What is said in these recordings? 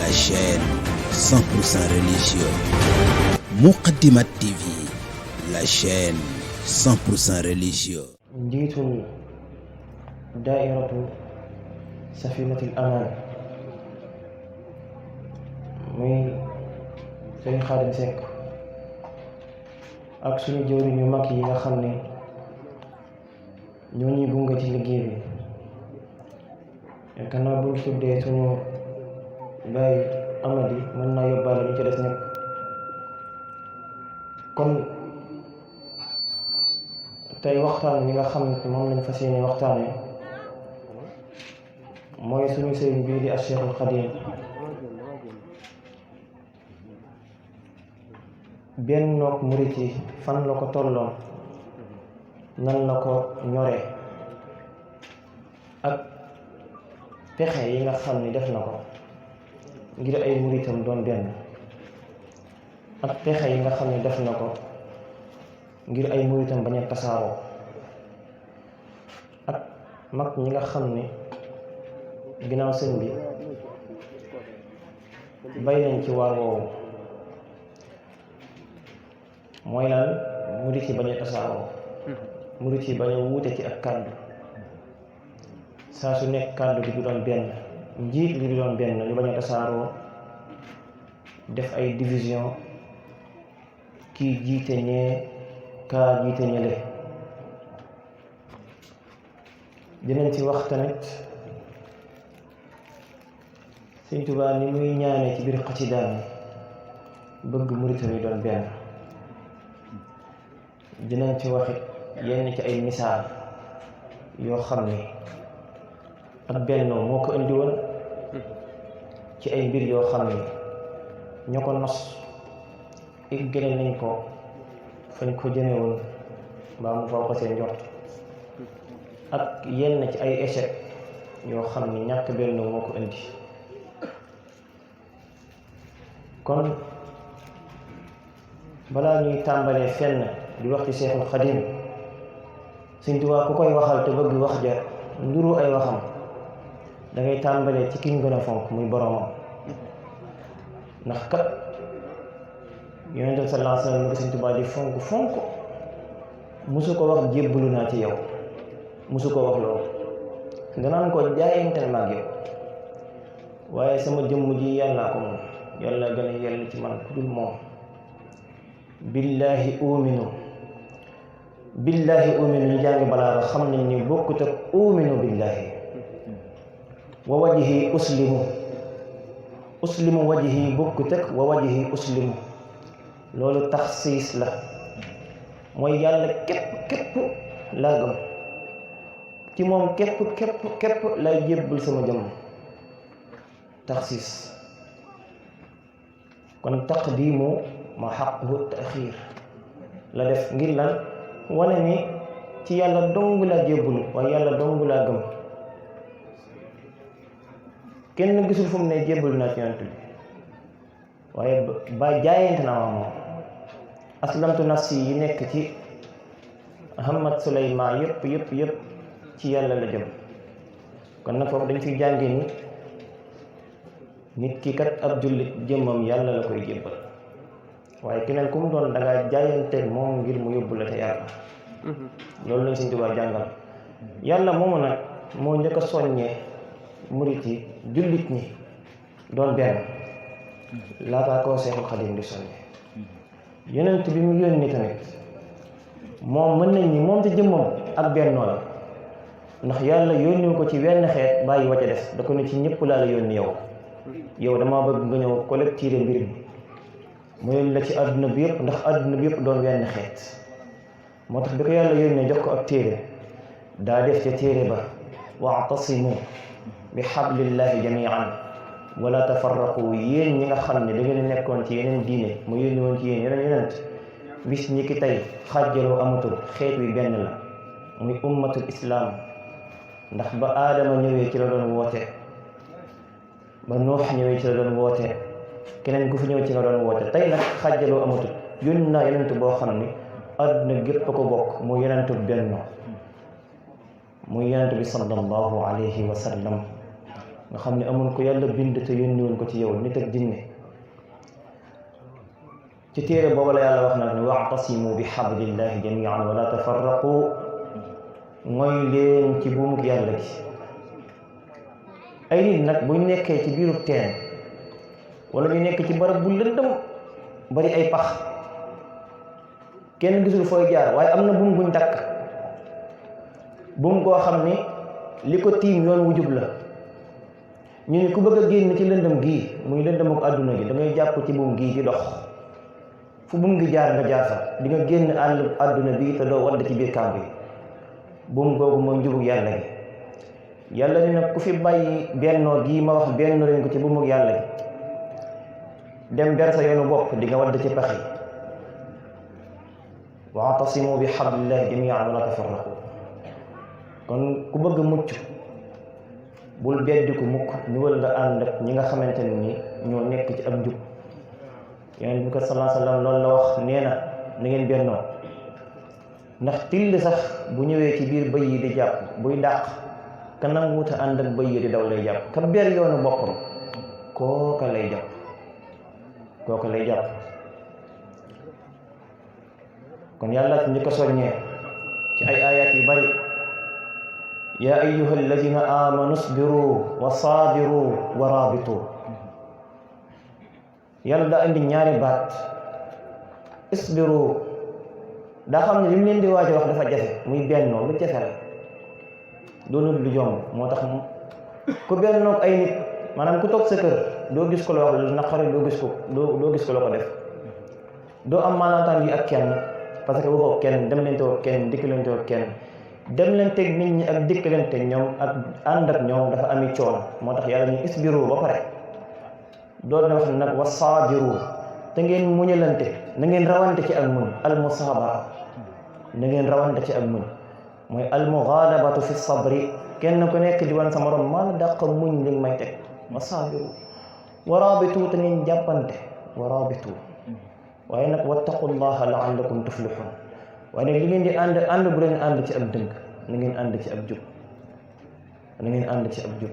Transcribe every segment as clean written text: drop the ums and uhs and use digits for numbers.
la chaîne 100% religieux. Muqaddimat TV, la chaîne 100% religieux. njiitul daairatu safinatul amaan muy sëñ Xaadim Sekk ak suñu jëwriñ yu mag yi nga xam ne ñoo ñuy gunge ci liggéey bi yaakaar naa buñ tuddee suñu baay Amady mën naa yóbbaale ñu ci des ñëpp kon tey waxtaan wi nga xam ne moom lañ fas yéene waxtaane mooy suñu sëriñ bii di Cheikhul Khadim benn noog murit yi fan la ko tolloon nan la ko ñore ak pexe yi nga xam ni def na ko ngir ay muritam doon benn ak pexe yi nga xam ne def na ko ngir ay muritam bañ a tasaaroo ak mag ñi nga xam ne ginnaaw sëñ bi bay nañ ci waar woowu mooy lan murit yi bañ a tasaaroo murit yi bañ a wuute ci ak kàddu saa su nekk kàddu gi du doon benn njiit li du doon benn ñu bañ a tasaaroo def ay division kii jiite ñee kaa jiite ñële dinañ ci wax tamit Sëñ Tuubaa ni muy ñaanee ci biir xasidaam bëgg muritam yi doon benn dinañ ci waxit yenn ci ay misaal yoo xam ne ak bennoo moo ko indi woon ci ay mbir yoo xam ne ñoo ko nos ik gëne nañ ko fañ ko jëme woon mbaa mu faw ko seen njort ak yenn ci ay échec yoo xam ne ñàkk bennoo moo ko indi kon balaa ñuy tàmbalee fenn di wax ci Cheikhul Khadim Sëñ Tuubaa ku koy waxal te bëgg wax ja nduru ay waxam da ngay tàmbalee ci kiñ gën a fonk muy boromam ndax kat Yonent bi sallallahu alayhi wa sallam ko Sëñ Tuubaa di fonk musu ko wax jébbalu naa ci yow musu ko wax loolu danaan ko jaayanteel ma ak yow waaye sama jëmm ji yàllaa ko moom yàlla gën a yell ci man ku dul moom billaahi uminu ñu jàngi balaa xam nañ ni bokkut ak uminu billaahi wa wajhi uslimu wajhi bokkut ak wa wajhi uslimu loolu taxsiis la mooy yàlla képp laa gëm ci moom képp lay jébbal sama jëmm taxsiis kon taqdimu ma xaqu taxiir la def ngir lan wane ni ci yàlla dong laa jébbul waaye yàlla dong laa gëm kenn gisul fu mu ne jébbul naa ci yonent bi waaye ba jaayante naa moom aslamtu nafsi yi nekk ci Ahmad Suleymaan yëpp ci yàlla la jëm kon nag foofu dañ fiy jànge ni nit ki kat ab jullit jëmmam yàlla la koy jébbal waaye keneen ku mu doon dangaa jaayanteeg moom ngir mu yóbbu la te yàlla loolu lañ Sëñ Tuubaa jàngal yàlla moomu nag moo njëkk a soññee murit yi jullit ñi doon benn laataa koo Seexul Xadiim di soññee yonent bi mu yónni tamit moom mën nañ ni moom ci jëmmam ak bennoo la ndax yàlla yónniwu ko ci wenn xeet bàyyi wa ca des da ko ne ci ñëpp laa la yónni yow dama bëgg nga ñëw collecter mbir mi mooy la ci àdduna bi yëpp ndax àdduna bi yëpp doon wenn xeet moo tax bi ko yàlla yónnee jox ko ab téere daa def ca téere ba wa'tasimu bi hablillahi jami'an wala tafarraqu yéen ñi nga xam ne da ngeen nekkoon ci yeneen diine mu yónni woon ci yéen yeneen yonent bis ñi ki tey xàjjaloo amatul xeet wi benn la muy ummatul islaam ndax ba aadama ñëwee ci la doon woote ba Nuux ñëwee ci la doon woote keneen ku fi ñëw ci nga doon woote tey nag xàjjaloo amatul yónni naa yonent boo xam ni àdduna gépp a ko bokk mu yonentu benn muy yonent bi sallallahu alayhi wa sallam nga xam ne amul ko yàlla bind te yónniwoon ko ci yow nit ak jinne ci téere boobu la yàlla wax nag ne wa'tasimu bi hablillahi jami'an wala tafarraqu mooy leen ci buumuk yàlla gi ay nit nag buñ nekkee ci biirub teen wala ñu nekk ci barab bu lëndëm bari ay pax kenn gisul fooy jaar waaye am na buum buñ takk buum koo xam ni li ko tiim yoon wu jub la ñu ni ku bëgg a génn ci lëndëm gii muy lëndëm ak àdduna gi da ngay jàpp ci buum gii di dox fu buum gi jaar nga jaar fa di nga génn àll àdduna bi te doo wadd ci biir kàmb yi buum googu mooy njubug yàlla gi yàlla ni nag ku fi bàyyi bennoo gii ma wax benn leen ko ci buumug yàlla gi dem ber sa yoonu bopp di nga wadd ci pax yi wa'tasimu bi hablillahi jami'an wala tafarraqu kon ku bëgg mucc bul beddiku mukk ñëwal nga ànd ak ñi nga xamante ne ni ñoo nekk ci ab njub yonent bi ko sallallahu alayhi wa sallam loolu la wax nee na ngeen bennoo ndax till sax bu ñëwee ci biir bëy yi di jàpp buy dàq ka nanguwuta ànd ak bëy yi di daw lay jàpp ka ber yoonu boppam kooka lay jàpp kon yàlla ci njëkk a soññee ci ay ayat yu bari yaa ayyuha alladina amanu isbiru wa sabiru wa rabitu yàlla daa indi ñaari baat isbiru daa xam ne li mu leen di waaj a wax dafa jafe muy bennoo lu jafe la doonul lu jomb moo tax ku bennoog ay nit maanaam ku toog sa kër doo gis ko la wax lu naqari doo gis ko la ko def doo am maanaam yi ak kenn parce que waxoo kenn dem leen toog kenn dikkalante ak kenn dem leen teg nit ñi ak dikkalante ñoom ak ànd ak ñoom dafa ami coono moo tax yàlla ñu isbiru ba pare doon na wax nag wa saabiru te ngeen muñalante na ngeen rawante ci ak muñ al musaabara na ngeen rawante ci ak muñ mooy al mughalabatu fi sabri kenn ku nekk di wan sa morom maa la dàq muñ li nga may teg wa saabiru wa rabitu te ngeen jàppante wa rabitu waaye nag wattaqullaha la'allakum tuflihun waaye nag li ngeen di ànd bu leen ànd ci ab dëng na ngeen ànd ci ab jub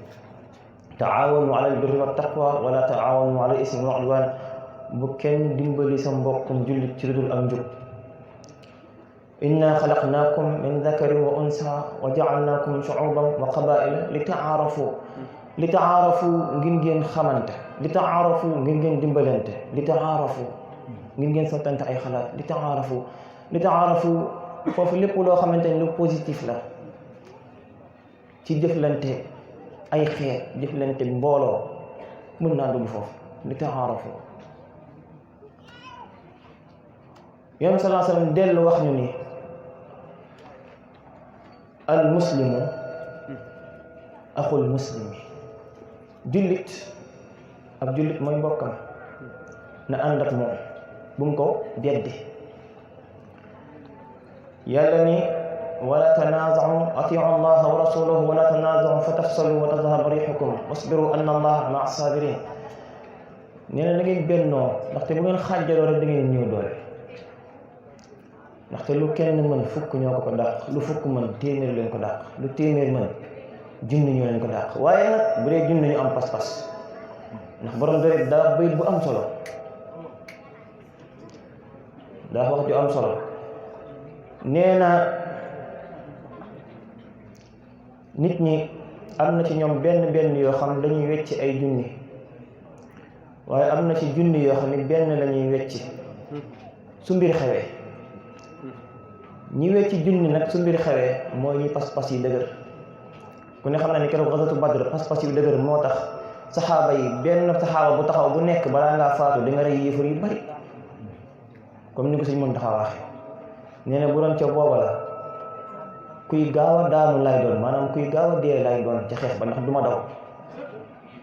taawanu ala albirri wa taqwa wala taawanu ala ismi wal udwan bu kenn dimbali sa mbokkum jullit ci lu dul am njub inna xalaqnaakum min dakarin wa unsa wa ja'alnaakum shu'uban wa qabaa'ila li taarafu ngir ngeen xamante li taarafu ngir ngeen dimbalante li taarafu ngir ngeen sottante ay xalaat li taarafu foofu lépp loo xamante ni lu positif la ci jëflante ay xeet jëflante mbooloo mën naa dugg foofu li taarafu yoon sallallahu alayhi wa sallam dellu wax ñu ni al muslimu axul muslimi jullit ab jullit mooy mbokkam na ànd ak moom bu mu ko beddi yàlla ni wala tanaazacu atiu allaha wa rasulahu wala tanaazacu fa tafsalu wa tadhhaba riixukum wasbiru anna allaha maa sabirin nee na da ngeen bennoo ndaxte bu ngeen xàjjaloo rek da ngeen ñëw doole ndaxte lu kenn mën fukk ñoo ko dàq lu fukk mën téeméer leen ko dàq lu téeméer mën junni ñoo leen ko dàq waaye nag bu dee junni ñu am pas-pas ndax borom deret daa bayit bu am solo daa wax ju am solo nee na nit ñi am na ci ñoom benn yoo xam dañuy wecc ay junni waaye am na ci junni yoo xam ne benn la ñuy wecc su mbir xewee ñi wecc junni nag su mbir xewee mooy ñi pas-pas yi dëgër ku ne xam na ni keroog xasatu Badr pas-pas yu dëgër moo tax saxaaba yi benn saxaaba bu taxaw bu nekk balaa ngaa faatu di nga rey yéefar yu bari comme ni ko Sëñ Muntaxa waxee nee na bu doon ca booba la kuy gaaw a daanu lay doon maanaam kuy gaaw a dee lay doon ca xeex ba ndax du ma daw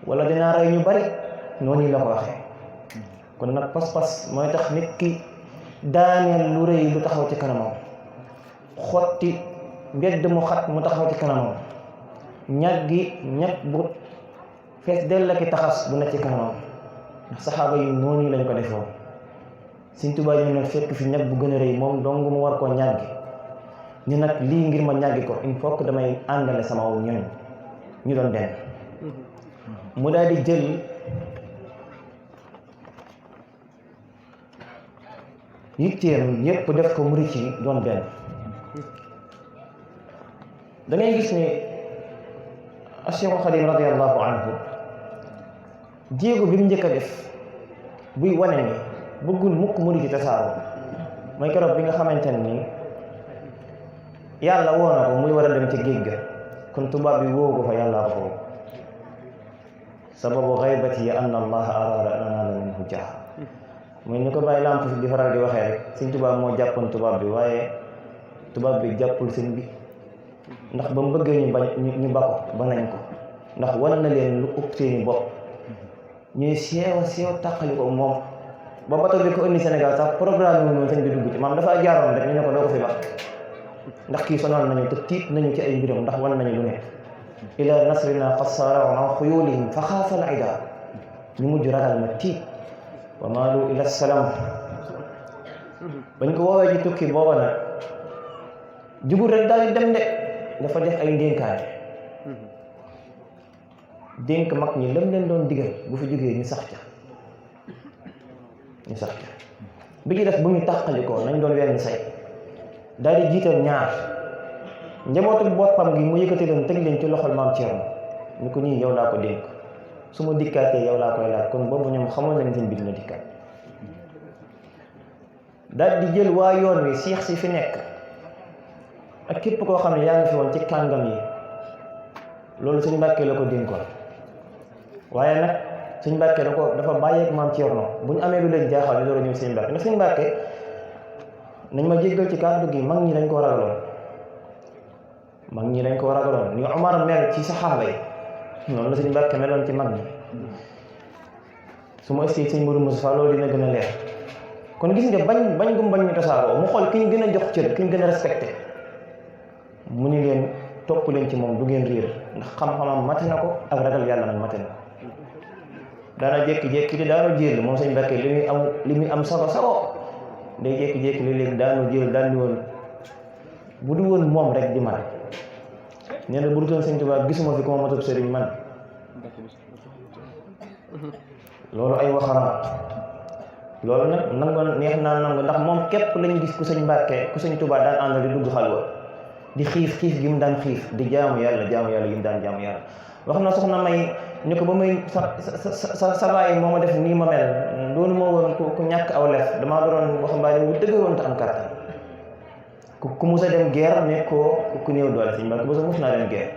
wala dinaa rey ñu bari noonu la ko waxee kon nag pas-pas mooy tax nit ki daaneel lu rëy lu taxaw ci kanamam xotti mbedd mu xat mu taxaw ci kanamam ñag bu fees dell ki taxas bu nekk ci kanamam ndax saxaaba yi noonu lañ ko defoon Sëñ Tuubaa ñu nag fekk fi ñag bu gën a rëy moom dong mu war koo ñàggi ñu nag lii ngir ma ñàggi ko il faut que damay àndale sama wu ñooñ ñu doon benn mu daal di jël yitteem yépp def ko murit yi doon benn. da ngay gis ni Cheikhul Xadim radiyallahu anhu jéego bi mu njëkk a def buy wane ni bëggul mukk murit yi tasaaroo mooy keroog bi nga xamante ni yàlla woo na ko muy war a dem ci géej ga kon tubaab bi woo ko fa yàllaa ko fa sababu xaybati an allaha araada an anaala minhu jaah mooy ni ko bàyyi lamp fi di faral di waxee rek sëñ tubaab moo jàppoon tubaab bi waaye tubaab bi jàppul sëñ bi ndax ba mu bëggee ñu bañ ñu ba ko ba nañ ko ndax wan na leen lu ëpp seeni bopp ñuy seew tàqali ko moom ba bato bi ko indi Sénégal sax programme yi moom sëñ bi dugg ci maam dafa jaaroon rek ñu ne ko doo ko fi bax ndax kii sonal nañu te tiit nañu ci ay mbiram ndax wan nañu lu ne ila nasrina qad saara'u an xuyulihim fa xaafa al ida ñu mujj ragal ma tiit wa maalu ila salaam bañ ko woowee ci tukki booba nag jugul rek daal di dem de dafa def ay ndénkaane dénk mag ñi lam leen doon digal bu fi jógee ñu sax ca bi ci def bu ñu tàqalikoo nañ doon wenn say daal di jiital ñaar njabootu boppam gi mu yëkkati leen teg leen ci loxol maam Thierno ni ko nii yow laa ko dénk su ma dikkaatee yow laa koy laaj kon boobu ñoom xamoon nañ seen bi dina dikkaat daal di jël waa yoon wi siix si fi nekk ak képp koo xam ne yaa ngi fi woon ci kàngam yi loolu Sëñ Mbàkke la ko dénkoon waaye nag Sëñ Mbàkke dafa bàyyeeg maam Thierno bu ñu amee lu leen jaaxal ñu door a ñëw Sëñ Mbàkke ndax Sëñ Mbàkke nañ ma jéggal ci kàddu gi mag ñi dañ ko ragaloon ni Omar mel ci saxaaba yi noonu la Sëñ Mbàkke meloon ci mag ñi su ma ëstee Sëñ Modou Moussa loolu dina gën a leer kon gis nga bañ gum bañ ñu tasaaroo mu xool ki ñu gën a jox cër ki ñu gën a respecté mu ni leen topp leen ci moom du ngeen réer ndax xam-xamam mate na ko ak ragal yàlla nag mate na ko daana jékki-jékki di daanu jël moom Sëñ Mbàkke li muy am sago day jékki-jékki léeg-léeg daanu jël daan ni woon bu du woon moom rek di man nee na bu dutoon Sëñ Tuubaa gisuma fi ko ma matub sëriñ man loolu ay waxam loolu nag nangu neex naa nangu ndax moom képp lañ gis ku Sëñ Mbàkke ku Sëñ Tuubaa daan àndal di dugg xalwa di xiif gi mu daan xiif di jaamu yàlla yi mu daan jaamu yàlla wax na soxna May ni ko ba muy sa baay moo ma def nii ma mel doonu moo woon ku ñàkk aw lef damaa doon waxambaane bu dëgg woon te am kàttan ku mus a dem guerre nekkoo ku néew doole Sëñ Mbàkke Buso mus naa dem guerre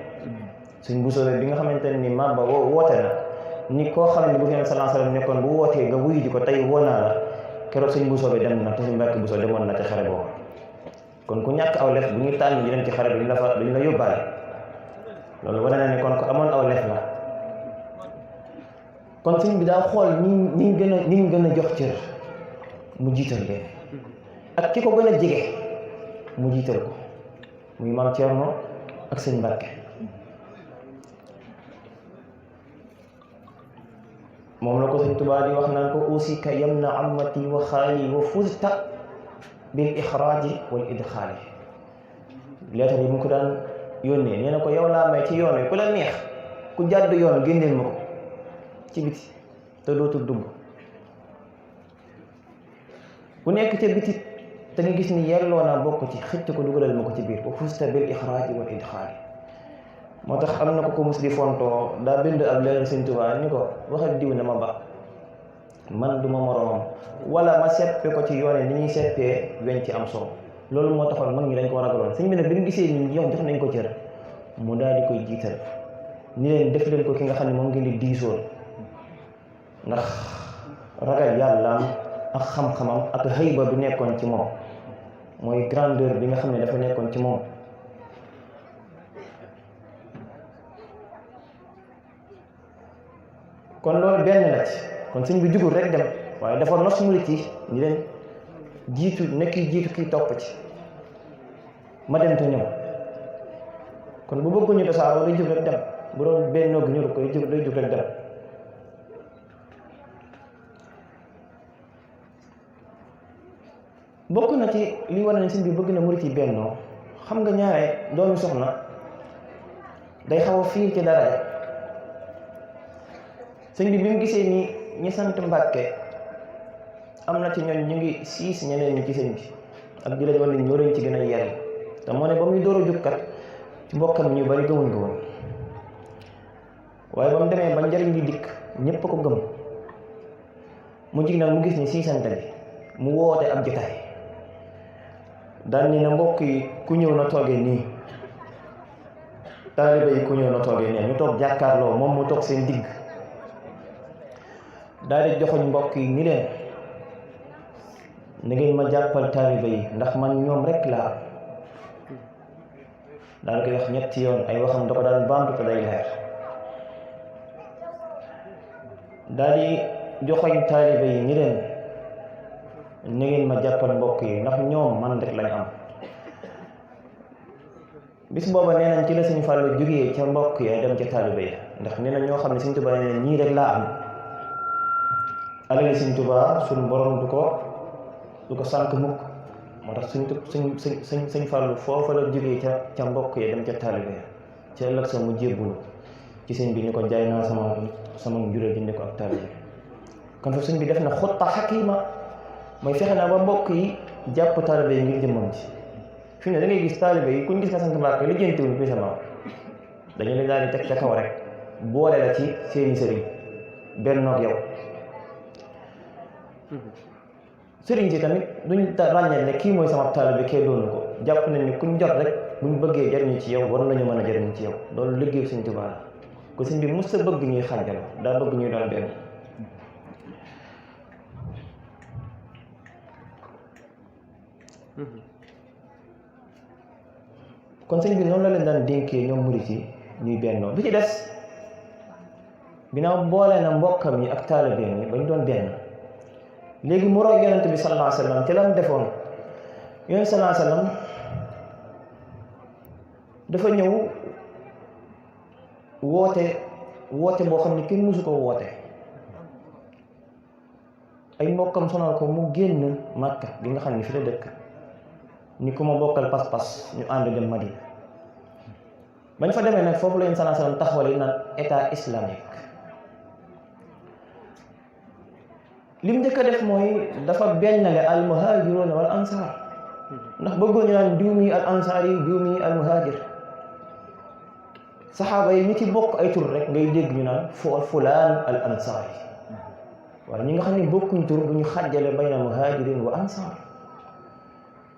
Sëñ Buso bi nga xamante ni Maba woote na ni koo xam ne bu fi sallallahu alayhi wasallam nekkoon bu wootee nga wuyu ji ko tey woo naa la keroog Sëñ Buso bi dem na te Sëñ Mbàkke Buso demoon na ci xare boobu kon ku ñàkk aw lef bu ñu tànn di dem ci xare bi duñu la yóbbaale loolu wane na ni kon ko amoon aw lef la kon sëñ bi daa xool ñi gën a jox cër mu jiital leen ak ki ko gën a jege mu jiital ko muy maam Thierno ak Sëñ Mbàkke moom la ko Sëñ Tuubaa di wax naan ko usika yam na amati wa xaali wa fusta bil ixraaji wal idxaali leetar yi mu ko daan yónnee nee na ko yow laa may ci yoon wi ku la neex ku jàdd yoon génneel ma ko ci biti te dootul dugg ku nekk ca biti te nga gis ni yelloo naa bokk ci xëcc ko dugalal ma ko ci biir wa fusta bil ixraaji wal idxaali moo tax am na ko mus di fontoo daa bind ab leetar Sëñ Tuubaa ni ko waxal diw na ma ba man duma moroomam wala ma seppe ko ci yoone ni ñuy seppee weñ ci am soow loolu moo taxoon mag ñi dañ ko ragaloon sëñ bi nag bi ñu gisee ni yow jox nañ ko cër mu daal di koy jiital ni leen def leen ko ki nga xam ne moom ngeen di diisoon ndax ragal yàllaam ak xam-xamam ak xëyba bi nekkoon ci moom mooy grandeur bi nga xam ne dafa nekkoon ci moom kon loolu benn la ci kon sëñ bi jugul rek dem waaye dafa nos murit yi ñu leen jiitu jiitu kii topp ci ma dem te ñëw kon bu bëgguñu tasaaroo day jug rek dem bu doon benn gi ñu ko day jug rek dem bokk na ci li wane ne sëñ bi bëgg na murit yi bennoo xam nga ñaare doomi soxna day xaw a fiir ci dara sëñ bi bi mu gisee ni ñi sant Mbàkke am na ci ñoom ñu ngi siis ñeneen ñi ci sëñ bi ak di leen wan ni ñoo leen ci gën a yell te moo ne ba muy door a jóg kat ci mbokkam ñu bari gëmuñ ko woon waaye ba mu demee ba njariñ li dikk ñépp ko gëm mu jig nag mu gis ni siisante bi mu woote ab jotaay daan ni na mbokk yi ku ñëw na toogee nii taalibe yi ku ñëw na toogee nii ñu toog jàkkaarloo moom mu toog seen digg daal di joxoñ mbokk yi ni leen na ngeen ma jàppal taalibe yi ndax man ñoom rek laa daal koy wax ñetti yoon ay waxam da ko daan baamtu te day leer daal di joxoñ taalibe yi ni leen na ngeen ma jàppal mbokk yi ndax ñoom man rek lañ am bis booba nee nañ ci la Sëñ Fallu jógee ca mbokk ya dem ca taalibe ya ndax nee na ñoo xam ne Sëñ Tuubaa nee na ñii rek laa am alali Sëñ Tuubaa suñ borom du ko sànk mukk moo tax Sëñ Fallu foofa la jógee ca mbokk ya dem ca taalibe ya ca ëllëg sa mu jébbulu ci sëñ bi ni ko jaay naa sama njurée jënde ko ak taalibe kon fa sëñ bi def na xutta xakima mooy fexe naa ba mbokk yi jàpp taalibe yi ngir jëmmam ci fi ne da ngay gis taalibe yi kuñ gis nga sant Mbàkke li jëntiwul bi sama dañu leen daal di teg ca kaw rek boole la ci seeni sëriñ bennoog yow sëriñ si tamit duñ ràññee ne kii mooy sama taalibe kee doonu ko jàpp nañ ni kuñ jot rek buñ bëggee jariñu ci yow war nañu mën a jariñu ci yow loolu liggéeyu Sëñ Tuubaa la ko sëñ bi mos sa bëgg ñuy xàjjal daa bëgg ñuy doon benn kon sëñ bi noonu la leen daan dénkee ñoom murit yi ñuy bennoo bi ci des ginnaaw boole na mbokkam yi ak taalibeem yi bañ doon benn léegi mu roy yonent bi sallallahu alayhi wa sallam ci lam defoon yonent sallallahu alayhi wa sallam dafa ñëw woote boo xam ne kenn mësu ko woote ay mbokkam sonal ko mu génn Màkka bi nga xam ne fi la dëkk ni ku ma bokkal pas-pas ñu ànd dem Madina bañ fa demee nag foofu la yonent sallallahu alayhi wa sallam taxawal naan état islamique li mu njëkk a def mooy dafa bennale al muhaajiruuna wal ansaar ndax bëggoon ñu naan diw mi al ansaar yi diw mi al muhaajir saxaaba yi ñi ci bokk ay tur rek ngay dégg ñu naan fulaan al ansaar yi waaye ñi nga xam ne bokkuñ tur bu ñu xàjjale bayna muhaajirin wa ansaar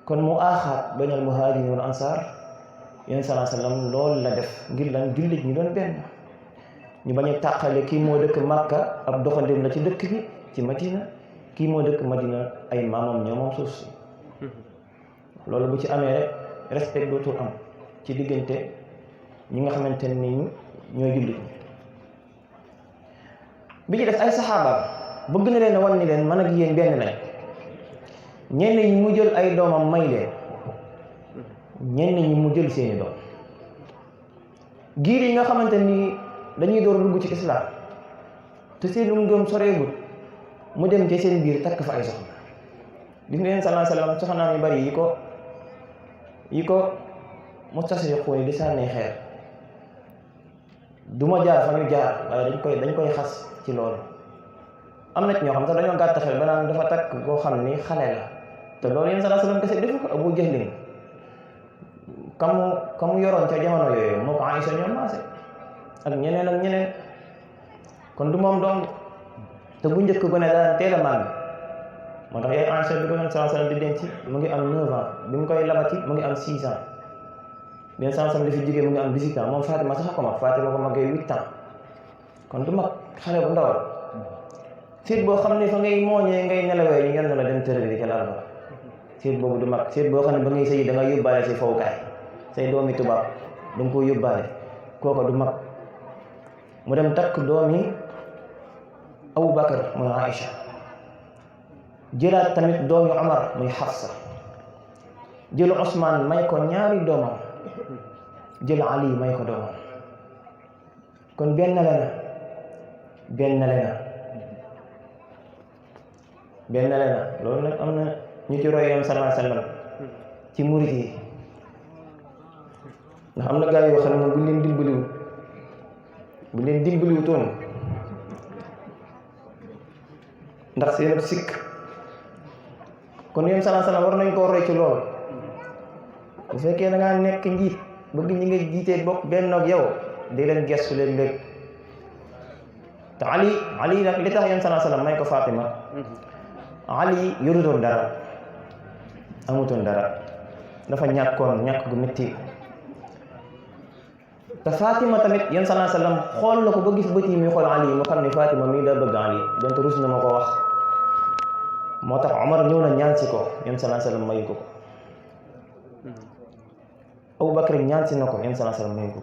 kon mu aaxaat bayna al muhaajirin wal ansaar yéen salaa sallam loolu la def ngir lan jullit ñu doon benn ñu bañ a tàqale kii moo dëkk Makka ab doxandéem la ci dëkk bi ci Madina kii moo dëkk Madina ay maamam ñoo moom suuf si loolu bu ci amee rek respect dootul am ci diggante ñi nga xamante ni ñooy jullit ñi bi ci def ay saxaaba bëgg na leen a wan ni leen man ak yéen benn lañ ñenn ñi mu jël ay doomam may leen ñenn ñi mu jël seeni doom giir yi nga xamante ni dañuy door dugg ci islam te seenu ngëm soreegul mu dem ci seen biir takk fa ay soxna gis ngeen sallallahu alayhi wa sallam soxnaam yu bari yi ko mustashriquun yi di sànni xeer du ma jaar fa ñu jaar waaye dañ koy xas ci loolu am na ci ñoo xam sax dañoo gàtt xel ba naan dafa takk koo xam ni xale la te loolu yéen sallallahu alayhi wa sallam kese defu ko Abu Jahlin kamu yoroon ca jamono yooyu moo ko Aïcha ñoom maase ak ñeneen kon du moom doom te bu njëkk gone daan teel a màgg moo tax yaay Aïcha bi ko doon sallallahu alayhi wa sallam di denc mu ngi am 9 ans bi mu koy labati mu ngi am 6 ans bien sallallahu alayhi wa sallam di fi jógee mu ngi am 18 ans moom Fatima sax ko mag Fatima ko magee 8 ans kon du mag xale bu ndaw séet boo xam ne fa ngay mooñee ngay nelawee ñu yenn la dem tërë bi ca lal ba séet boobu du mag séet boo xam ne ba ngay sëyi da nga yóbbaale say fowukaay say doomi tubaab da nga koo yóbbaale kooka du mag mu dem takk doomi Abu Bakar muy Aïcha jëlaat tamit doomi Omar muy Hafsa jël Ousmane may ko ñaari doomam jël Ali may ko doomam kon benn na loolu nag am na ñu ci roy yoon sallallahu alayhi wa sallam ci murit yi ndax am na gaa yoo xam ne buñ leen dimbaliwutoon ndax seen sikk kon yéen salaa salaam war nañ koo roy ci loolu bu fekkee da ngaa nekk njiit bëgg ñi nga jiitee bokk benn ak yow di leen gestu leen léegi te Ali nag li tax yéen salaa salaam may ko Fatima Ali yorutoon dara amutoon dara dafa ñàkkoon ñàkk gu métti te Fatima tamit yéen salaa salaam xool na ko ba gis bët yi muy xool Ali mu xam ne Fatima mii daa bëgg Ali donte rus na ma ko wax moo tax Omar ñëw na ñaan si ko yéen salaa salaam mayu ko Abubakar ñaan si na ko yéen salaa salaam mayu ko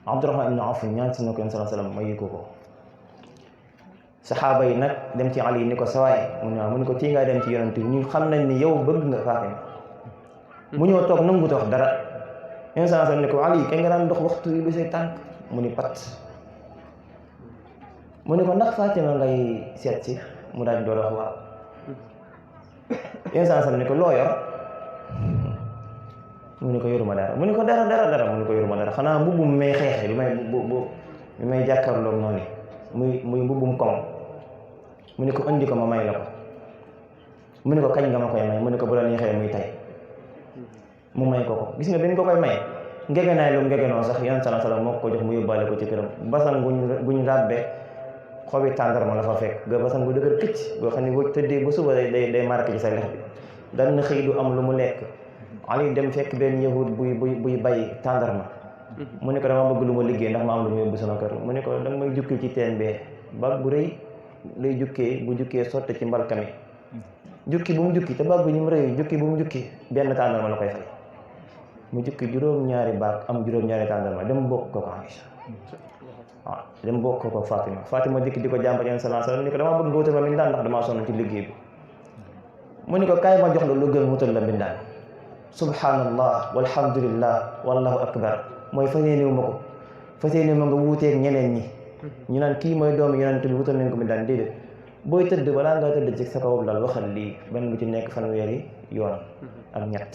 Abdurahman ibn Awf ñaan si na ko yéen salaa salaam mayu ko saxaaba yi nag dem ci Ali ni ko sawaay mu ne ko tii ngaa dem ci yonent bi ñun xam nañ ni yow bëgg nga Fatima mu ñëw toog nangu dox dara yéen salaa salaam ni ko Ali kañ nga daan dox waxtu yi lu say tànk mu ni pat mu ne ko ndax Fatima ngay seet si mu daal di doon wax waaw yéen salaa salaam ni ko loo yor mu ne ko yoruma dara mu ne ko dara mu ne ko yoruma dara xanaa mbubbum may xeexe bi may jàkkaarloog noonu muy mbubbum koŋ mu ne ko andi ko ma may la ko mu ne ko kañ nga ma koy may mu ne ko bu la neexee muy tay mu may ko gis nga bi ñu ko koy may ngegenaay lu ngegenoo sax yonent sallallahu alayhi wasallam moo ko jox mu yóbbaale ko ci këram basan buñ ràbbe xobi tàndarma la fa fekk ga basan bu dëgër këcc boo xam ne boo tëddee ba suba day marqué ci sa lex bi daan na xëy du am lu mu lekk Ali dem fekk benn yahud buy bay tàndarma mu ne ko dama bëgg lu ma liggéey ndax ma am lu mu yóbbu sama kër mu ne ko danga may jukki ci teen bee bag bu rëy lay jukkee bu jukkee sotti ci mbalkami jukki bu mu jukki te bag bu ñu mu rëy jukki bu mu jukki benn tàndarma la koy fay mu jukki juróom-ñaari baag am juróom-ñaari tàndarma dem bokk ko Aïcha waaw dem bokk ko Fatima dikk di ko jàmbat yéen sallallahu alayhi wasallam ni ko dama bëgg nga wutal ma mbindaan ndax damaa sonn ci liggéey bi mu ne ko kaay ma jox la lu gën wutal la mbindaan subhanallah walhamdulillah wallahu akbar mooy fas yéene ma ko fas yéene ma nga wuuteeg ñeneen ñi ñu naan kii mooy doomu yonent bi wutal nañ ko mbindaan déedéet booy tëdd balaa ngaa tëdd ci sa kaw lal waxal lii benn bu ci nekk fanweeri yoon ak ñett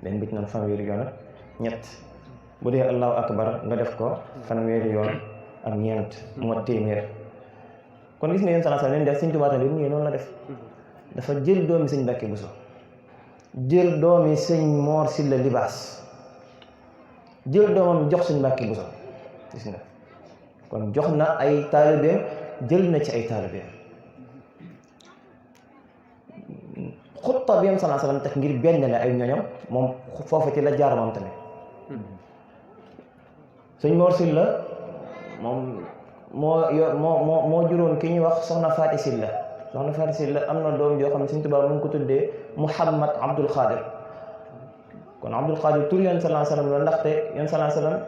benn bu ci nekk fanweeri yoon ak ñett bu dee allahu akbar nga def ko fanweeri yoon ak ñeent mu mat téeméer kon gis nga yéen sallallahu alayhi wasallam def Sëñ Tuubaa tamit mu ngi noonu la def dafa jël doomi Sëñ Mbàkke Buso jël doomi Sëñ Moor Silla Libaas jël doomam jox Sëñ Mbàkke Buso gis nga kon jox na ay taalibeem jël na ci ay taalibeem xutta bi yam sallallahu alayhi wasallam tax ngir benn la ay ñoñam moom foofu ci la jaar moom tamit Sëñ Moor Silla moom moo juróon ki ñuy wax soxna Faati Silla soxna Faati Silla am na doom joo xam ne Sëñ Tuubaa mu ngi ko tuddee Muhammad Abdul Xaadir kon Abdul Xaadir tur yéen sallallahu alayhi wasallam la ndaxte yéen sallallahu alayhi wasallam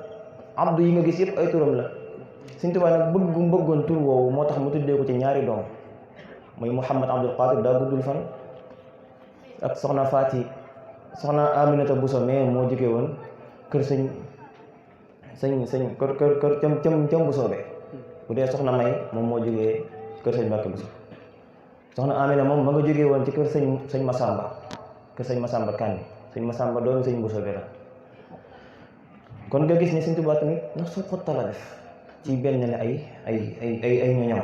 abdu yi nga gis yëpp ay turam la Sëñ Tuubaa nag bëggoon tur woowu moo tax mu tuddee ko ci ñaari doom muy Muhammad Abdul Xaadir daa guddul fan ak soxna Faati soxna Aminata Buso mais moo jógee woon kër sëñ kër cam Buso be bu dee soxna May moom moo jógee kër sëñ Mbàkke Buso soxna Amina moom ma nga jógee woon ci kër sëñ Masamba kër sëñ Masamba Kanni sëñ Masamba doomu sëñ Buso be la kon nga gis ni Sëñ Tuubaa tamit na su xotta la def ci benn ne ay ñoñam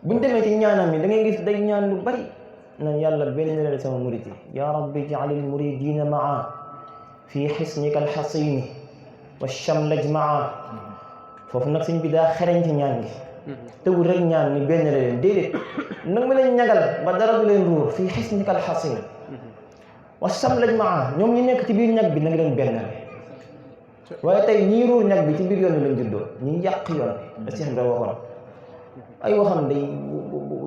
buñ demee ci ñaanam yi da ngay gis day ñaan lu bari nan yàlla benn la sama murid yi ya rabbi ja'alil muridina maa fi xisnika alxasini wa shamlaj maa foofu nag sëñ bi daa xereñ ci ñaan gi tëwul rek ñaan ni benn la leen déedéet nag ma leen ñagal ba dara du leen ruur fii xisnika alxasini wa shamlaj maa ñoom ñi nekk ci biir ñag bi na nga leen benn waaye tey ñii ruur ñag bi ci biir yoon bi lañ juddoo ñi yàq yoon bi da Seex Ibra waxoon ay waxam day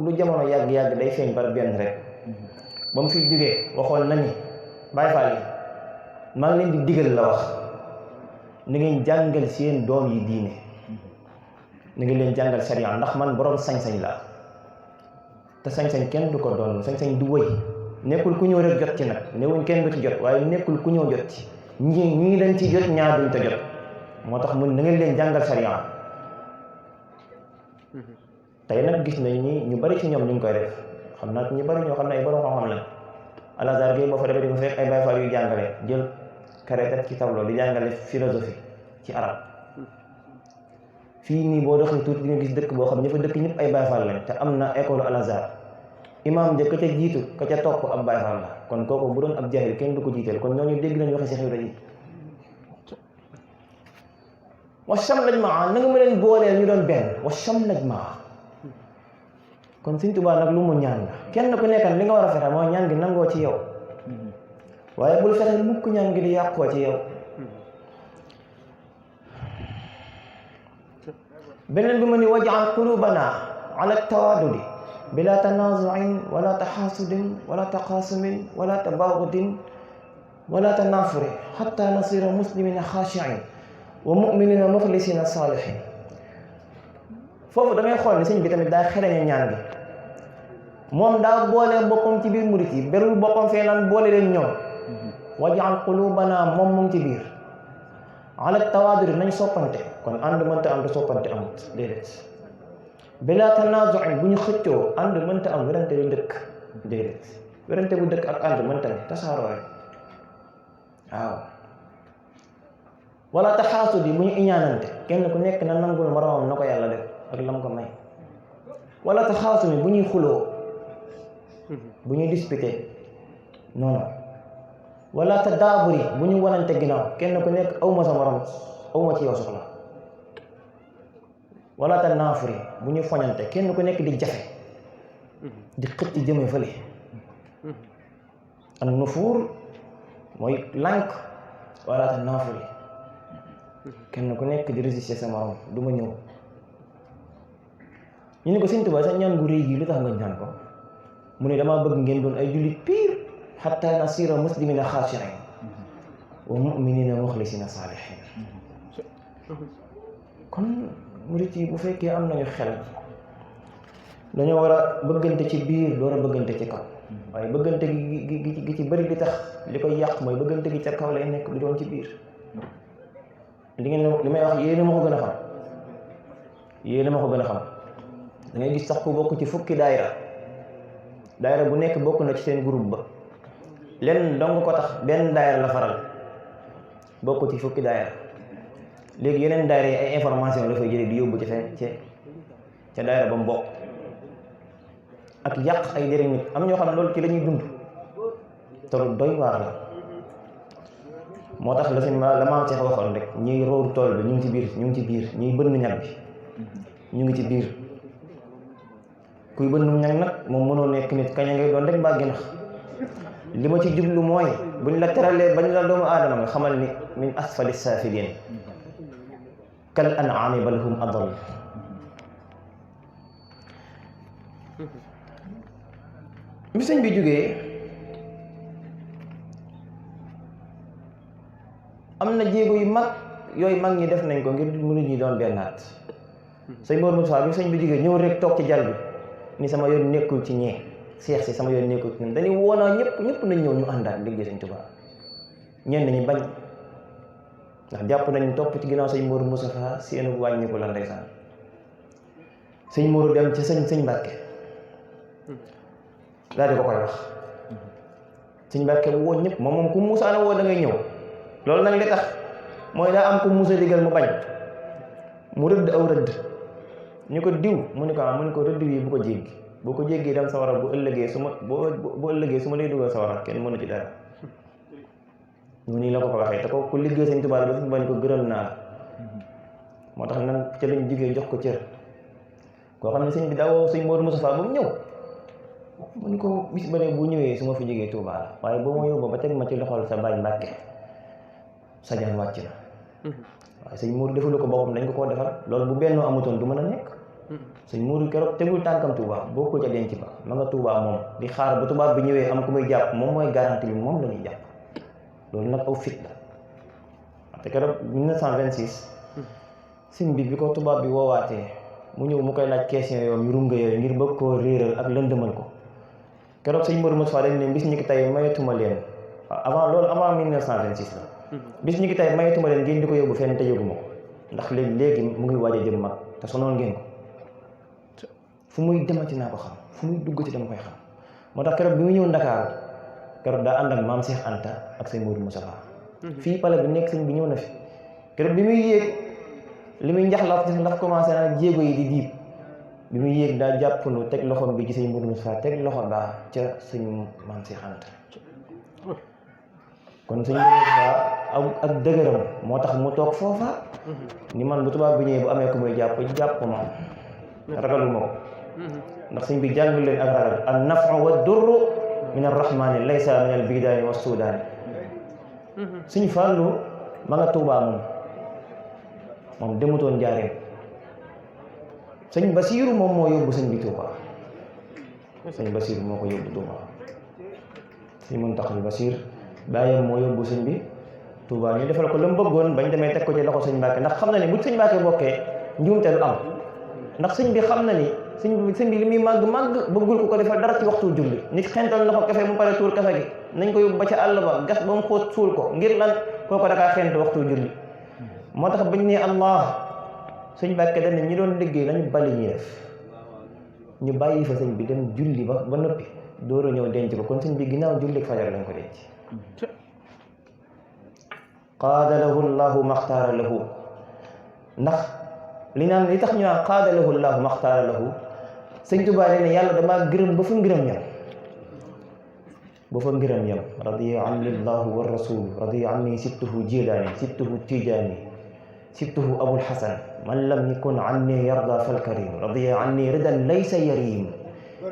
lu jamono yàgg-yàgg day feeñ par benn rek ba mu fiy jógee waxoon na ni Baay Faal yi maa ngi leen di digal la wax ni ngeen jàngal seen doom yi diine ni ngeen leen jàngal sariya ndax man borom sañ-sañ la te sañ-sañ kenn du ko doon sañ-sañ du wëy nekkul ku ñëw rek jot ci nag newuñ kenn du ci jot waaye nekkul ku ñëw jot ci ñii dañ ci jot ñaar duñ te jot moo tax mun na ngeen leen jàngal sariya tey nag gis nañ ni ñu bari ci ñoom ñu ngi koy def xam naa ñu bari ñoo xam ne ay borom xam-xam lañ Al-Azhar gi boo fa demee di ko fekk ay Baay Faal yu jàngale jël karetet ci tableau di jàngale philosophie ci arab fii nii boo doxee tuuti di nga gis dëkk boo xam ña fa dëkk ñëpp ay Baay Faal lañ te am na école Al Azhar imaam ja ka ca jiitu ka ca topp ab Baay Faal la kon kooku bu doon ab jaahil kenn du ko jiiteel kon ñooñu dégg nañ waxe Seex Ibra ji wa shamlaj maa na nga ma leen booleel ñu doon benn wa shamlaj maa kon Sëñ Tuubaa nag lu mu ñaan la kenn ku nekkan li nga war a fexe mooy ñaan gi nangoo ci yow waaye bul fexe mukk ñaan gi di yàqoo ci yow beneen bi mu ni waj'al qulubana ala tawaadudi bila tanazuin wala taxaasudin wala taqaasumin wala tabaagudin wala tanafuri xatta nasira muslimina xaashiin wa muminina muxlisina saalihin foofu da ngay xool ni sëñ bi tamit daa xereñe ñaan gi moom daa boole boppam ci biir murit yi berul boppam fee naan boole leen ñoom waj'al qulubana moom mu ngi ci biir ala tawaaduri nañ soppante kon ànd mënta am te soppante amut déedéet bila tanaazuin bu ñu xëccoo ànd mënta am werante bu dëkk déedéet werante bu dëkk ak ànd mënta ne tasaaroo rek waaw wala taxaasudi bu ñu iñaanante kenn ku nekk na nangul moroomam na ko yàlla def ak lam ko may wala taxaasumi bu ñuy xuloo bu ñuy disputé noonu wala tadaaburi bu ñu wanante ginnaaw kenn ku nekk awma sa morom awma ci yow soxla wala tanaafuri bu ñu foñante kenn ku nekk di jafe di xëcc jëme fële an nufuur mooy lànk wala tanaafuri kenn ku nekk di résister sa morom du ma ñëw ñu ne ko Sëñ Tuubaa sa ñaan gu rëy gi lu tax nga ñaan ko mu ne damaa bëgg ngeen doon ay jullit piir xatta nasira muslimina xaashiin wa muminina muxlisina saalihin kon murit yi bu fekkee am nañu xel dañoo war a bëggante ci biir door a bëggante ci kaw waaye bëggante gi ci bëri li tax li koy yàq mooy bëggante gi ca kaw lay nekk du doon ci biir li may wax yéena ma ko gën a xam yéena ma ko gën a xam da ngay gis sax ku bokk ci fukki daayira bu nekk bokk na ci seen groupe ba lenn dong ko tax benn daayira la faral bokk ci fukki daayira léegi yeneen daayira yi ay information dafay jëlee di yóbbu ci fenn ca daayira ba mu bokk ak yàq ay deri nit am ñoo xam ne loolu ci la ñuy dund te lu doy waar la moo tax la maam Cheikh waxoon rek ñuy róoru tool bi ñu ngi ci biir ñuy bënn ñag bi ñu ngi ci biir kuy bënn ñag nag moom mënoo nekk nit kañ ngay doon rek mbaa ginax li ma ci jublu mooy buñ la teralee bañ la doomu aadama nga xamal ni min asfali saafiliin kal an'aami bal hum adall bi sëñ bi jógee am na jéego yu mag yooyu mag ñi def nañ ko ngir murid ñi doon bennaat sëñ Mor Moussa bi sëñ bi jógee ñëw rek toog ci jal bi ni sama yoon nekkul ci ñee seex si sama yoon nekkul ci ñun dañuy woonaa ñëpp nañ ñëw ñu àndaat liggéey sëñ Tuubaa ñenn ñi bañ ndax jàpp nañ topp ci ginnaaw sëñ Mor Moussa seenu wàññiku la ndeysaan sëñ Mor dem ci sëñ Mbàkke daal di ko koy wax sëñ Mbàkke woo ñëpp moom ku musaana woo da ngay ñëw loolu nag li tax mooy daa am ku musa digal mu bañ mu rëdd aw rëdd ñu ko diw mu ne ko rëdd wi bu ko jéggi boo ko jéggee dem sawara bu ëllëgee su ma lay dugal sawara kenn mënu ci dara ñu nii la ko waxee te ko ku liggéey sëñ Tuubaa ba fi bañ ko gërëm naa la moo tax nan ca lañ jigéen jox ko cër koo xam ne sëñ bi daawoo sëñ Moodu Mustafaa ba mu ñëw mu ni ko bis ba ne bu ñëwee su ma fi jógee Tuubaa la waaye boo ma yóbboo ba teg ma ci loxol sa baay Mbàkke sa jaan wàcc na waaye sëñ Moodu defalu ko boppam dañ ko koo defal loolu bu bennoo amutoon du mën a nekk sëñ Moodu keroog tegul tànkam Tuubaa bokkul ca denc ba ma nga Tuubaa moom di xaar ba tubaab bi ñëwee am ku muy jàpp moom mooy garantie bi moom la ñuy jàpp loolu nag aw fit la te keroog 1926 sëñ bi ko tubaab bi woowaatee mu ñëw mu koy laaj question yooyu ñu runga yooyu ngir bëgg koo réeral ak lëndëmal ko keroog sëñ Modou Moussa dañ ne bis ñi ki tey mayatuma leen avant 1926 la bis ñi ki tey mayatuma leen ngeen di ko yóbbu fenn te yóbbu ma ko ndax léegi mu ngi waaj a jëm mag te sonoon ngeen ko fu muy demati naa ko xam fu muy duggati dama koy xam moo tax keroog bi mu ñëw Ndakaaru keroog daa ànd ak maam Cheikh Anta ak sëñ Modou Moussa fii pale bi nekk sëñ bi ñëw na fi keroog bi muy yéeg li muy njaxlaf daf commencé nag jéego yi di diib bi muy yéeg daa jàppandu teg loxoom bi ci sëñ Mourou Moussa teg loxo baa ca sëñ Maam Si Anta kon sëñ Mourou Moussa ak dëgëram moo tax mu toog foofa ni man bu tubaab bi ñëwee bu amee ku muy jàpp ma ragaluma ko ndax sëñ bi jàngal leen ak ragal an nafu wa durru min arrahmani laysa min al bidaani wa sudaani sëñ Fàllu ma nga Tuubaa moom demutoon Njaaréem sëñ Basiiru moom moo yóbbu sëñ bi Tuubaa sëñ Basiiru moo ko yóbbu Tuubaa sëñ Muntaxal Basiir bàyyam moo yóbbu sëñ bi Tuubaa ñu defal ko la mu bëggoon bañ demee teg ko ci loxo sëñ Mbàkke ndax xam na ni bu sëñ Mbàkke bokkee njuumte du am ndax sëñ bi xam na ni sëñ bi li muy màgg bëggul ko defal dara ci waxtu julli nit xental na ko kafe mu pare tuur kafe gi nañ ko yóbbu ba ca àll ba gas ba mu xóot suul ko ngir lan kooko dakaa xent waxtu julli moo tax bañ ne Allah sëñ Mbàkke dañ ne ñi doon liggéey nañu bali ñuy def ñu bàyyi fa sëñ bi dem julli ba noppi door a ñëw denc ko kon sëñ bi ginnaaw julli fajar lañ ko denc qaada lahu llahu maxtaara lahu ndax li tax ñu naan qaada lahu llahu maxtaara lahu sëñ Tuubaa nee ne yàlla damaa gërëm ba fa ngërëm yam radiya anni llahu wa rasul radiya anni sibtuhu jilaani sibtuhu tijaani sibtuhu abul hasan man lam yakun anni yarda fal karim radiya anni ridan laysa yarim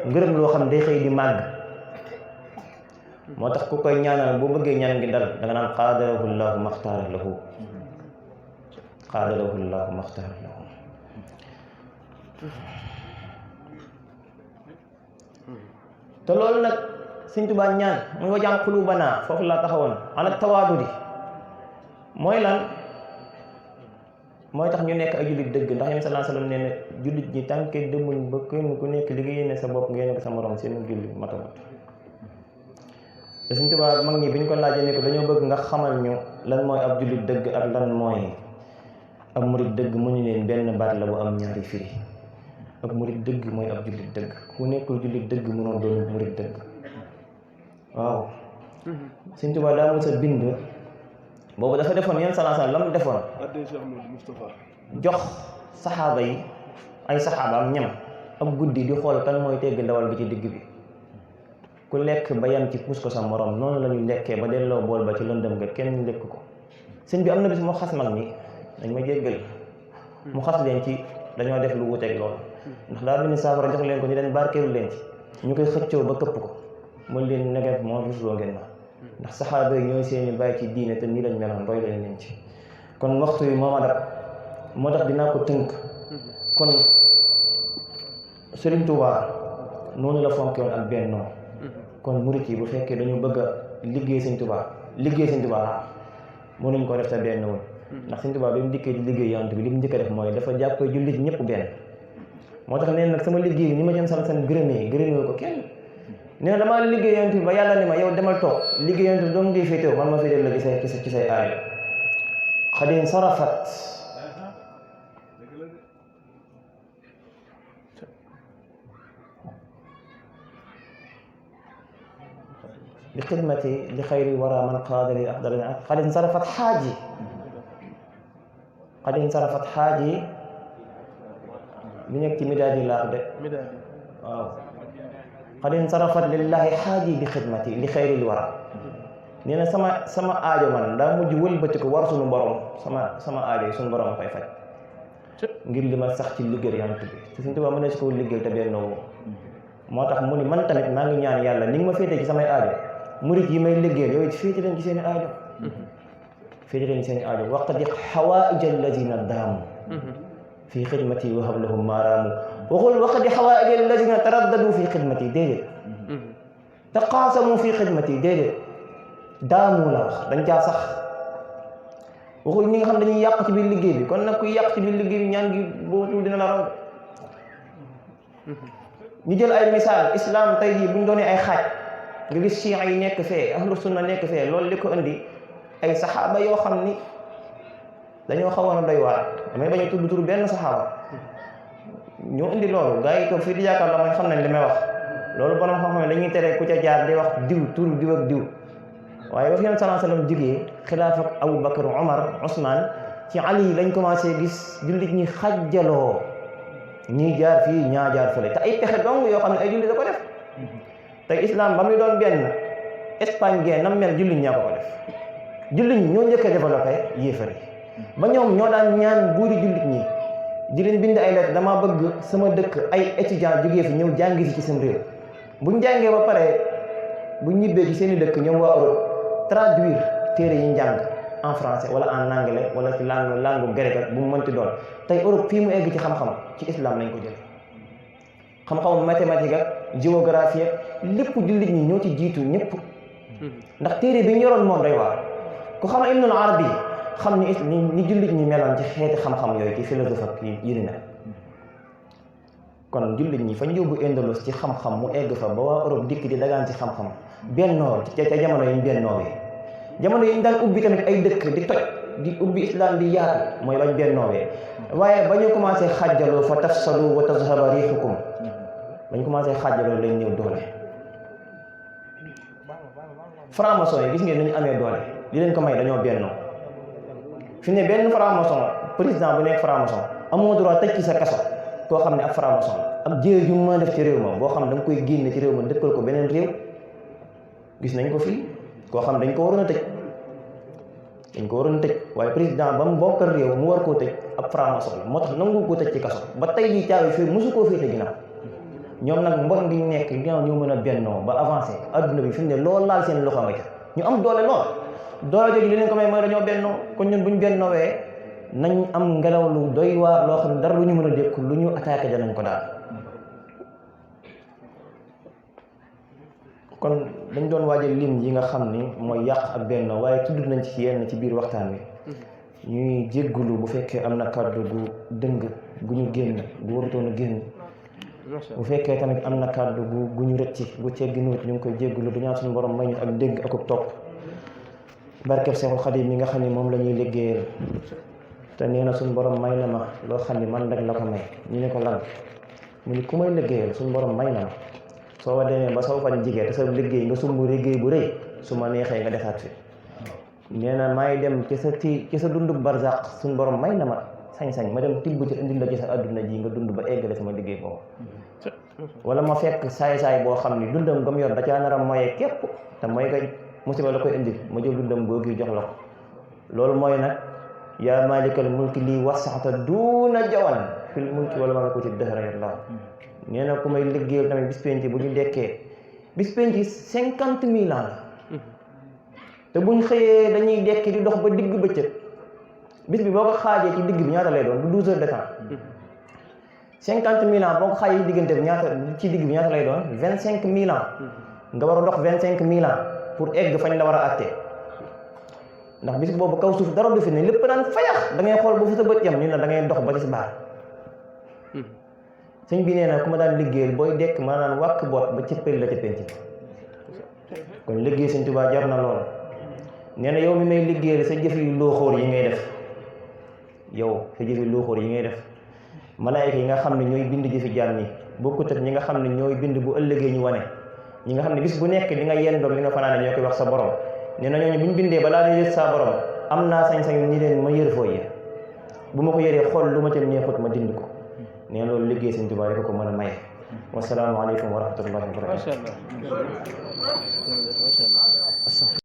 ngërëm loo xam day xëy di màgg moo tax ku koy ñaanal boo bëggee ñaan ngi dal da nga naan qaadalahu llahu maxtaara lahu qaadalahu llahu maxtaara lahu te loolu nag Sëñ Tuubaa ñaan muy wajaan quluubanaa foofu laa taxawoon ala tawaadudi mooy lan mooy tax ñu nekk ay jullit dëgg ndax yéen sallallahu alayhi wa sallam nee na jullit ñi tànkee demuñ ba kenn ku nekk li nga yéene sa bopp nga yéene ko sa morom seen julli matamat te Sëñ Tuubaa mag ñi bi ñu ko laajee ne ko dañoo bëgg nga xamal ñu lan mooy ab jullit dëgg ak lan mooy ab murit dëgg mu ñu leen benn baat la bu am ñaari firi ab murit dëgg mooy ab jullit dëgg ku nekkul jullit dëgg mënoo doon murit dëgg waaw Sëñ Tuubaa daa mos a bind boobu dafa defoon yéen sallallahu alayhi wa sallam la mu defoon jox saxaaba yi ay saxaabaam ñam ab guddi di xool kan mooy tegg ndawal bi ci digg bi ku lekk ba yam ci puus ko sa morom noonu la ñu lekkee ba delloo bool ba ci lëndëm ga kenn lekk ko sëñ bi am na bis moo xas mag ñi dañ ma jéggal mu xas leen ci dañoo def lu wuteeg loolu ndax daa bind saafara jox leen ko ñu leen barkeelu leen ci ñu koy xëccoo ba këpp ko mun leen negeef moo rusloo ngeen ma ndax saxaaba yi ñooy seeni bàyyi ci diine te nii lañ meloon roy leen leen ci kon waxtu yi moo ma dab moo tax dinaa ko tënk kon Sëriñ Tuubaa noonu la fonke woon ak bennoo kon murit yi bu fekkee dañu bëgg a liggéey Sëñ Tuubaa mënuñ ko def te benn woon ndax Sëñ Tuubaa bi mu dikkee di liggéey yonent bi li mu njëkk a def mooy dafa jàppee jullit ñëpp benn moo tax nee nag sama liggéey bi ni ma jëm sama seen gërëmee ko kenn nee na damaa liggéey yonent bi ba yàlla ne ma yow demal toog liggéey yonent bi doomu ngay féetew man ma féeteel la ci say aajo xadin sarafat bi xidmati li xayri wara man qaada li afdal xadin sarafat xaaji bi nekk ci midaadi laax de waaw xadin sarafat lillahi xaaji bi xidmati li xayri li wara nee na sama aajo man daa mujj wëlbati ko war suñu borom sama aajo yi suñu borom koy faj ngir li ma sax ci liggéey yonent bi te Sëñ Tuubaa mën na si ko liggéey te bennoo moo tax mu ni man tamit maa ngi ñaan yàlla ni nga ma féetee ci samay aajo murit yi may liggéey yooyu féete leen ci seen i aajo féete leen ci seen i aajo waqdi xawaaija allazina daamu fi xidmati wa hab lahum maaraamu waxul waqdi xawaaija allazina taraddadu fi xidmati déedéet taqaasamu fi xidmati déedéet daamu la wax dañ caa sax waxul ñi nga xam dañuy yàq ci biir liggéey bi kon nag kuy yàq ci biir liggéey bi ñaan gi bootul dina la raw ñu jël ay misaal islam tey jii buñ doonee ay xaaj nga gis chiites yi nekk fee ahlu sunna nekk fee loolu li ko indi ay saxaaba yoo xam ni dañoo xawoon a doy waar damay bañ a tudd tur benn saxaaba ñoo indi loolu gars yi toog fii di yaakaar la mooy xam nañ li may wax loolu borom xam-xam ne dañuy tere ku ca jaar di wax diw tur diw ak diw waaye ba fi yéen sallallahu alayhi wasallam jógee xilaaf ak Abu Bakar Omar Ousmane ci Ali lañ commencé gis jullit ñi xajjaloo ñii jaar fii ñaa jaar fële te ay pexe dong yoo xam ne ay jullit da ko def tey islam ba muy doon benn Espagne gee nam mel jullit ñaa ko def jullit ñi ñoo njëkk a développé yéefar yi ba ñoom ñoo daan ñaan buuri jullit ñi di leen bind ay lettre dama bëgg sama dëkk ay étudiants jógee fi ñëw jàngi si ci seen réew buñ jàngee ba pare buñ ñibbee ci seen i dëkk ñoom waa Europe traduire téere yi njàng en français wala en anglais wala ci langue grec ak bu mu mënti doon tey Europe fii mu egg ci xam-xam ci islam lañ ko jël xam-xamu mathématique ak géographie ak lépp jullit ñi ñoo ci jiitu ñëpp ndax téere bi ñu yoroon moom day waar ku xam Ibnul Arabi xam ni jullit ñi meloon ci xeeti xam-xam yooyu ci philosophe ak yi ni mel kon jullit ñi fañ yóbbu Indalus ci xam-xam mu egg fa ba waa Europe dikk di dagaan ci xam-xam bennoo ca jamono yi ñu bennoowee jamono yi ñu daan ubbi tamit ay dëkk di toj di ubbi islam di yaatu mooy bañ bennoowee waaye ba ñu commencé xàjjaloo fa tafsalu wa tazhaba riixukum ba ñu commencé xàjjaloo lañ ñëw doole franc-maçon yi gis ngeen ni ñu amee doole li leen ko may dañoo bennoo fi ne benn franc-maçon président bu nekk franc-maçon amoo droit tëj ci sa kaso koo xam ne ab franc-maçon ak jéey ju ma def ci réew ma boo xam ne da nga koy génne ci réew ma dëkkal ko beneen réew gis nañ ko fii koo xam ne dañ ko waroon a tëj waaye président ba mu bokkal réew mu war koo tëj ab franc-maçon la moo tax nangu ko tëj ci kaso ba tey jii caabi fii mosu koo féete ginnaaw ñoom nag mbon gi nekk ginnaaw ñoo mën a bennoo ba avancé adduna bi fi mu ne loolu laal seen loxo nga ca ñu am doole lool doole jooju li leen ko may mooy dañoo bennoo kon ñun buñ bennoowee nañ am ngelaw lu doy waar loo xam ne dara lu ñu mën a dékku lu ñu attaqué danañ ko daal kon dañ doon waajal lim yi nga xam ni mooy yàq ak bennoo waaye tudd nañ ci yenn ci biir waxtaan wi ñuy jéggulu bu fekkee am na kàddu gu dëng gu ñu génn gu warutoon a génn bu fekkee tamit am na kàddu gu ñu rëcc gu tegginuut ñu ngi koy jéggulu du ñaan suñu borom may ñu ak dégg ak topp barkeb Seexul Xadiim mi nga xam ne moom la ñuy liggéeyal te nee na suñu borom may na ma loo xam ne man rek la ko may ñu ne ko lan mu ni ku may liggéeyal suñu borom may na ma soo wa demee ba soo fan jigee te sa liggéey nga sumb liggéey bu rëy su ma neexee nga defaat fi nee na maay dem ci sa dundub barzaq suñu borom may na ma sañ-sañ ma dem tibb ci indil la ci sa adduna ji nga dund ba eggale sama liggéey boobu wala ma fekk saay-saay boo xam ni dundam gam yor da caa nar a moye képp te mooy nga musiba la koy indil ma jël dundam googu jox la ko loolu mooy nag yaa maalikal mulki lii wasaxta duuna jawan fil mulki wala malakuti dahra yàlla nee na ku may liggéeyal tamit bis penc bu ñu dekkee bis penc 50 000 ans la te buñ xëyee dañuy dekki di dox ba digg bëccëg bis bi boo ko xaajee ci digg bi ñaata lay doon du 12 heures de temps 50 000 ans boo ko xaajee ci diggante bi ci digg bi ñaata lay doon 25 000 ans nga war a dox 25 000 ans pour egg fañ la war a àttee ndax bis boobu kaw suuf dara du fi ne lépp daan fayax da ngay xool bu fi sa bët yam ñu ne da ngay dox ba ci baar sëñ bi nee na ku ma daan liggéeyal booy dekk ma naan wàkk boot ba cëppeel la ca penc bi kon liggéey sëñ Tuubaa jar na lool nee na yow mi may liggéeyal sa jëf yu looxóor yi ngay def yow sa jëf yu looxóor yi ngay def malaayika yi nga xam ne ñooy bind jëfi jaam ñi bokkut ak ñi nga xam ne ñooy bind bu ëllëgee ñu wane ñi nga xam ne bis bu nekk li nga yendoog li nga fanaane ñoo koy wax sa borom nee na ñooñu bu ñu bindee balaa ñu yët sa borom am naa sañ-sañ ñi leen ma yër foo yi bu ma ko yëree xool lu ma ca neexut ma dind ko nee na loolu liggéey sëñ Tuubaa rek ko mën a maye. Wasalaamu aleykum wa rahmatullahi wa barakatuh.